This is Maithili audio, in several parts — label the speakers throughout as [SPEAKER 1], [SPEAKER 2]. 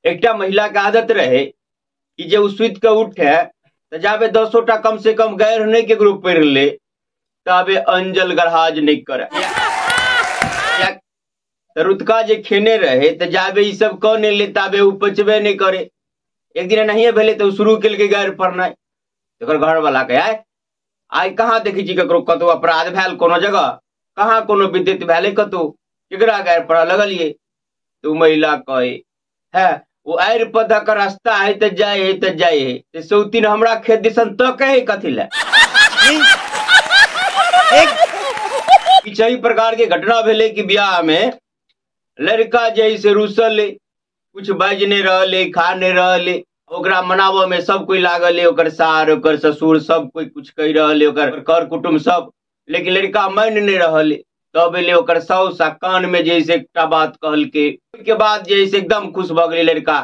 [SPEAKER 1] एकटा महिला के आदत रहे कि जे उ सुति के उठे त जाबे 10 टा कम से कम गैर नहीं के ग्रुप पढ़ ले ताबे अंजल गरहाज नहीं करे। रुतका जे खेने रहे त जाबे ई सब क नहीं ले ताबे उ पचबे नहीं करे। एक दिन नहीं भेले तो शुरू केलकै गैर पढ़नाइ। तकर घर वाला के आय आइ कहाँ देखै छी ककरो कतौ अपराध भेल कोनो जगह, कहाँ कोनो विद्युत भेलै कतौ, केकरा गैर पढ़ऽ लगलियै? तो उ महिला कहे है ओ आरि पौधा के रास्ता है त जाय है त जाय है, ते सौतीन हमरा खेत दिसन त कहे कथी ले। किछु एहि प्रकार के घटना भेलै कि बियाह में लड़का जे से रुसल है, कुछ बाजि नहीं रहल है, खा नहीं रहल है, ओकरा मनाबऽ में सब कोई लागल है, ओकर सार ओकर ससुर सब कोई कुछ कहि रहल है, ओकर कर कुटुम्ब सब, लेकिन लड़का मानि नहीं रहल है। तब एलै ओकर साउस आ कान में जे से एकटा बात कहलकै, ओहिके बाद जे से एकदम खुश भऽ गेलै लड़का,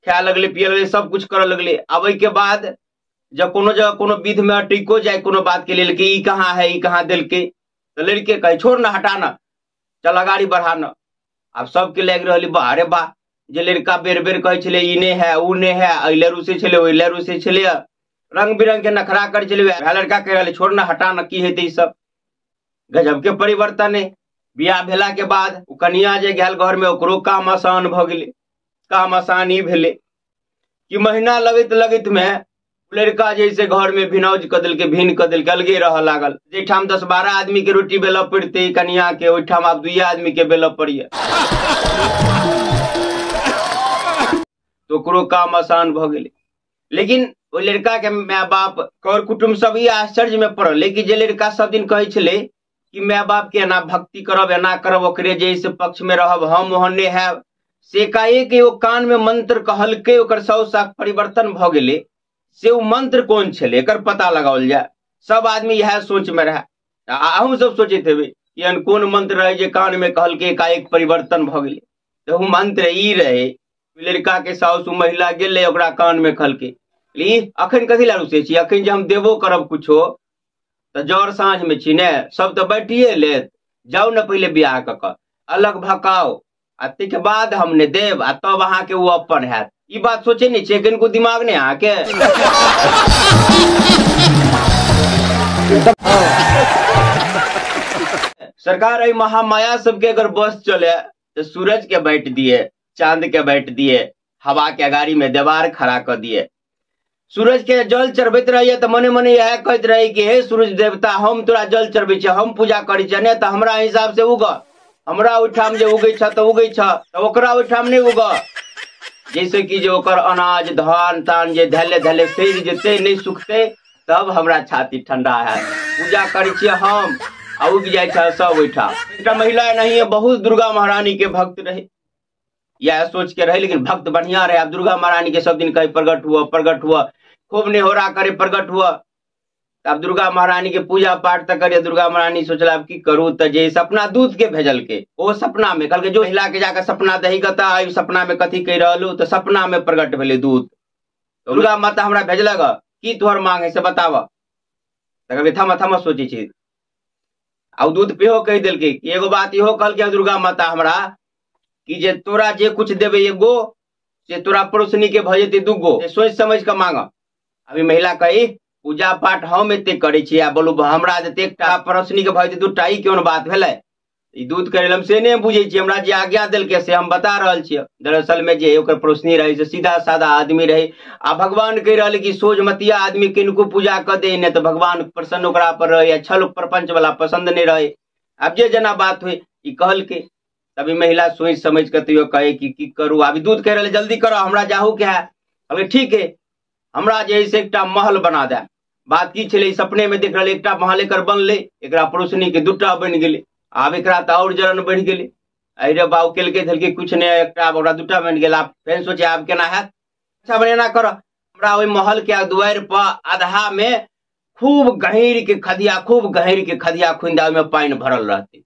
[SPEAKER 1] खाय लगलै पिय लगलै सब कुछ करऽ लगलै। आब ओहिके बाद जब कोनो जगह कोनो विध में अटको जाय कोनो बात के लेल कि ई कहाँ है ई कहाँ देलकै, तऽ लड़के कहै छोड़ ना हटा ना चल अगाड़ी बढ़ा ना। आब सबके लागि रहल बा अरे बा जे लड़का बेर बेर कहै छलै ई नहि है उ नहि है, एहि ले रुसै छलै ओहि ले रुसै छलै, रंग बिरंग के नखरा करै छलै, वएह लड़का कहि रहल छोड़ ना हटा ना की हेतै ई सब। गजब के परिवर्तन है। बियाह भेला के बाद ओ कनिया जे गेल घर में ओकरो काम आसान भऽ गेलै। काम आसान ई भेलै कि महीना लगैत लगैत में लड़का जैसे घर में भिनौज कऽ देलकै, भिन कऽ देलकै, अलगे रहऽ लागल। जाहिठाम 10-12 आदमी के रोटी बेलऽ पड़तै कनिया के, ओहिठाम आब 2 आदमी के बेलऽ पड़ैया, तो ओकरो काम आसान भऽ गेलै। लेकिन ओहि लड़का के my बाप कर कुटुम्ब सब ई आश्चर्य में पड़ल कि जे लड़का सब दिन कहै छलै कि my बाप के एना भक्ति करब एना करब ओकरे जे से पक्ष में रहब हम ओहने हैब, से एकाएक ओ कान में मंत्र कहलकै, ओकर साउस परिवर्तन भऽ गेलै। से ओ मंत्र कोन छलै एकर पता लगाओल जाय। सब आदमी इएह सोच में रहे, अहूँ सब सोचैत हेबै कि एहन कोन मंत्र रहे जे कान में कहलकै एकाएक परिवर्तन भऽ गेलै। तऽ ओ मंत्र ई रहे, लड़का के साउस महिला गेलै ओकरा कान में कहलकै ई अखन कथी लए रुसै छी, अखन जे हम देबो करब कुछो तऽ जर साँझ में छी ने, सब तऽ बैठिए लेत, जाउ ने पहिले बियाह कऽ कऽ अलग भकाओ आ ताहिके बाद हम ने देब आ तब अहाँके ओ अपन हैत। ई बात सोचे नहीं छियै, कनिको दिमाग नहि अहाँके। सरकार एहि महामाया सबके अगर बस चले तऽ सूरज के बाँटि दिए, चांद के बाँटि दिए, हवा के अगाड़ी में देवार खड़ा कऽ दिए। सूरज के जल चढ़बैत रहिए तऽ मने मने इएह कहैत रही कि हे सूरज देवता हम तोरा जल चढ़बै छियै, हम पूजा करै छियै, नहि तऽ हमरा हिसाब से उगऽ, हमरा ओहिठाम जे उगै छ तऽ उगै छ, तऽ ओकरा ओहिठाम नहि उगऽ, जैसे कि जे ओकर अनाज धान तान जे धैले धैले सड़ि जेतै नहि सुखतै तब हमरा छाती ठंडा हैत। पूजा करै छियै हम आ उगि जाइ छ सब ओहिठाम। एकटा महिला एनाहिए बहुत दुर्गा महारानी के भक्त रहे, यह सोच के रहे, लेकिन भक्त बढ़िया रहे। आब दुर्गा महारानी के सब दिन कहे प्रगट हुआ प्रगट हुआ, खूब नेहोरा करे प्रगट हुआ। आब दुर्गा महारानी के पूजा पाठ तऽ करे, दुर्गा महारानी सोचला आब की करू, तऽ जे सपना दूत के भेजलकै ओ सपना में कहलकै जो महिला के जाके सपना दही कतऽ आइ सपना में कथी कहि रहल, तऽ सपना में प्रगट भेलै दूत। दुर्गा माता हमरा भेजलक की तोहर मांग है से बताब। तऽ कहलकै थम थम सोचै छी। आ दूत पेहो कहि देलकै कि एगो बात इहो कहलकै दुर्गा माता हमरा कि जे तोरा जे कुछ देबै एगो से तोरा पड़ोसनी के भऽ जेतै दूगो, सोचि समझ कऽ मांग। अभी महिला कही पूजा पाठ हम एते करै छी आ बोलू हमरा देतै एकटा पड़ोसनी के भऽ जेतै दूटा, ई कोन बात भेलै? ई दूध करै हम से नहि बुझै छियै, हमरा जे आज्ञा देलकै से हम बता रहल छियै। दरअसल में जे ओकर पड़ोसनी रहै से सीधा सादा आदमी रहै, आ भगवान कहि रहल कि सोझमतिया आदमी किनको पूजा कऽ दे नहि तऽ भगवान प्रसन्न ओकरा पर रहै, आ छल प्रपंच वाला पसंद नहि रहै। आब जे जेना बात होइ ई कहलकै। तभी महिला सोचि समझि कऽ तैयो कहै कि की करू, अभी दूध कहि रहलै जल्दी करऽ हमरा जाहू के है। कहलकै ठीक है हमरा जे है से एकटा महल बना दे। बात की छलै सपने में देख रहलै एकटा महल एकर बनलै, एकरा पड़ोसनी के दूटा बनि गेलै, आब एकरा तऽ आओर जलन बढ़ि गेलै। अरे रे बाबू केलकै धलकै कुछ नहि, एकटा ओकरा दूटा बनि गेल। आब फेर सोचे आब केना हैत, अच्छा बने एना करऽ हमरा ओहि महल के दुआरि पर आधा में खूब गहीर के खदिया, खूब गहीर के खदिया खुनि दे, ओहिमे पानि भरल रहतै।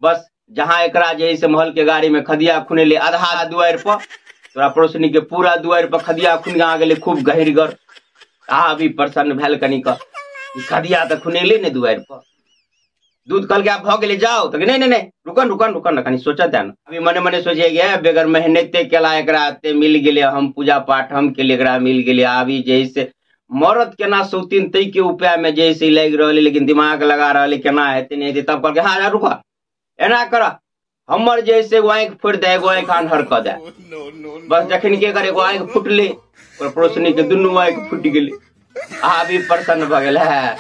[SPEAKER 1] बस जहाँ एकरा जे है से महल के गाड़ी में खदिया खुनेले आधा दुआरि पर, तोरा पड़ोसनी के पूरा दुआरि पर खदिया खुनि आ गेलै खूब गहीरगर। आ अभी प्रसन्न भेल कनिक, खदिया तऽ खुनेले ने दुआरि पर। दूध कहलकै आब भऽ गेलै जाओ, तऽ नहि नहि नहि रुकन रुकन रुकन कनि सोचऽ दे ने। अभी मने मने सोचिए गे बेगर मेहनते केला एकरा एते मिल गेलै, हम पूजा पाठ हम केलियै एकरा मिल गेलै। अभी जे से मरद केना सौतीन तै के उपाय में जे से लागि रहल, लेकिन दिमाग लगा रहल केना हेतै नहि हेतै। तब कहलकै हाँ रुक एना कर, हमर जे से एगो आँखि फोड़ि दे, एगो आँखि आन्हर कऽ दे। बस जखन के एकर एगो आँखि फुटलै ओकर पड़ोसनी के दुनू आँखि फुटि गेलै। आब ई प्रसन्न भऽ गेल है,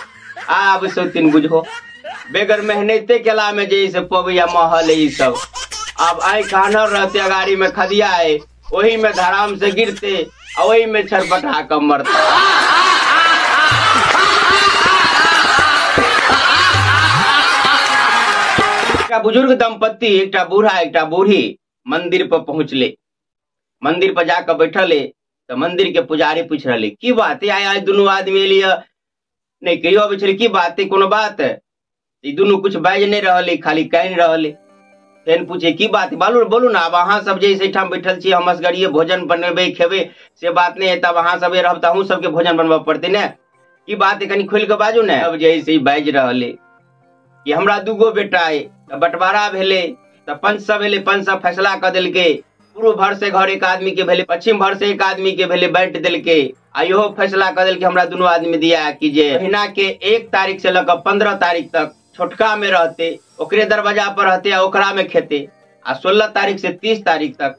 [SPEAKER 1] आब सौतीन बुझो बेगर मेहनते केला में जे से पबैया महल ई सब। आब आँखि आन्हर रहते अगाड़ी में खदिया है, ओही में धराम से गिरते आ ओही में छरपटा कऽ मरते। एकटा बुजुर्ग दंपति, एकटा बूढ़ा एकटा बूढ़ी मंदिर पर पहुंचले। मंदिर पर जाकर बैठले तो मंदिर के पुजारी पूछ रहे की बात है आइ आइ दुनू आदमी एलियै, नहीं कहियो अबै छलै की बात है कोनो बात है। ई दुनू कुछ बाजि नहीं रहल, खाली कानि रहल। फेन पूछे की बात है, बोलू बोलू ना, आब अहाँ सब जे एहिठाम बैठल छी हम असगरिये भोजन बनेबै खेबै से बात नहीं है, तब अहाँ सब रहब तऽ अहूँ सबके भोजन बनबऽ पड़तै ने, की बात है कनि खोलि कऽ बाजू ने। अब जे से बाजि रहल कि हमरा दूगो बेटा अइ, तऽ बंटवारा भेलै तऽ पंच सब एलै, पंच सब फैसला कऽ देलकै, पूर्व भर से घर एक आदमी के भेलै, पश्चिम भर से एक आदमी के भेलै, बांटि देलकै। आ इहो फैसला कऽ देलकै हमरा दुनू आदमी दिया कि जे महीना के 1 तारीख से लऽ कऽ 15 तारीख तक छोटका में रहते, ओकरे दरवाजा पर रहते आ ओकरा में खेते, आ 16 तारीख से 30 तारीख तक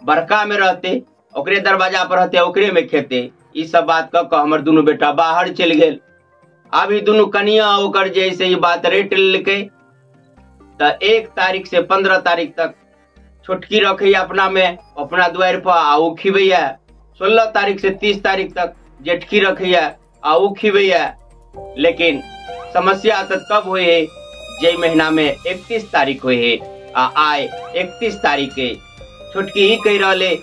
[SPEAKER 1] बड़का में रहते, ओकरे दरवाजा पर रहते ओकरे में खेते। ई सब बात कऽ कऽ हमर दुनू बेटा बाहर चलि गेल। आब ई दुनू कनिया ओकर जे से ई बात रेट लेलकै तऽ 1 तारीख से 15 तारीख तक छोटकी रखैया अपना में अपना दुआरि पर आ ओ खिबैया, 16 तारीख से 30 तारीख तक जेठकी रखैया आ ओ खिबैया। लेकिन समस्या तऽ तब होइ है जै महीना में 31 तारीख होइ है, आ आइ 31 तारीख के छोटकी ई कहि रहल है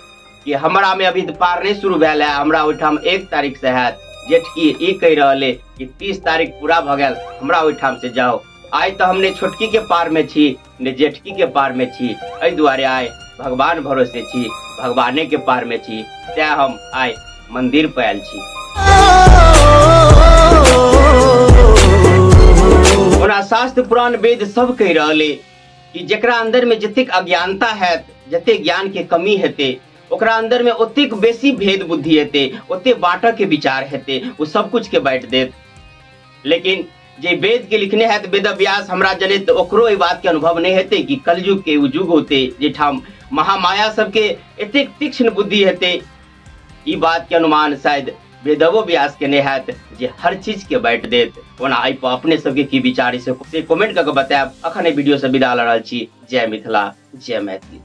[SPEAKER 1] कि हमरा में अभी पार नहीं शुरू भेल है, हमरा ओहिठाम 1 तारीख से हैत। जेठकी ई कहि रहल है कि 30 तारीख पूरा भऽ गेल, हमरा ओहिठाम से जाओ। आइ तऽ हम ने छोटकी के पार में छी ने जेठकी के पार में छी, एहि दुआरे आइ भगवान भरोसे छी, भगवाने के पार में छी, तैं हम आइ मंदिर पर आयल छी। ओना शास्त्र पुराण वेद सब कहि रहल है कि जेकरा अंदर में जतेक अज्ञानता हैत, जतेक ज्ञान के कमी हेतै, ओकरा अंदर में ओतेक बेसी भेद बुद्धि हेतै, ओतेक बाँटऽ के विचार हेतै, ओ सब कुछ के बाँटि देत। लेकिन जे वेद के लिखने हैत वेद व्यास, हमरा जनैत ओकरो एहि बात के अनुभव नहीं हेतै कि कलयुग के ओ युग होते जाहिठाम महामाया सबके एतेक तीक्ष्ण बुद्धि हेतै। ई बात के अनुमान शायद वेदवो व्यास के नहीं हैत जे हर चीज के बाँटि देत। ओना एहि पर अपने सबके की विचार से कमेंट कऽ के बतायब। अखन एहि वीडियो से विदा लऽ रहल छी। जय मिथिला, जय मैथिली।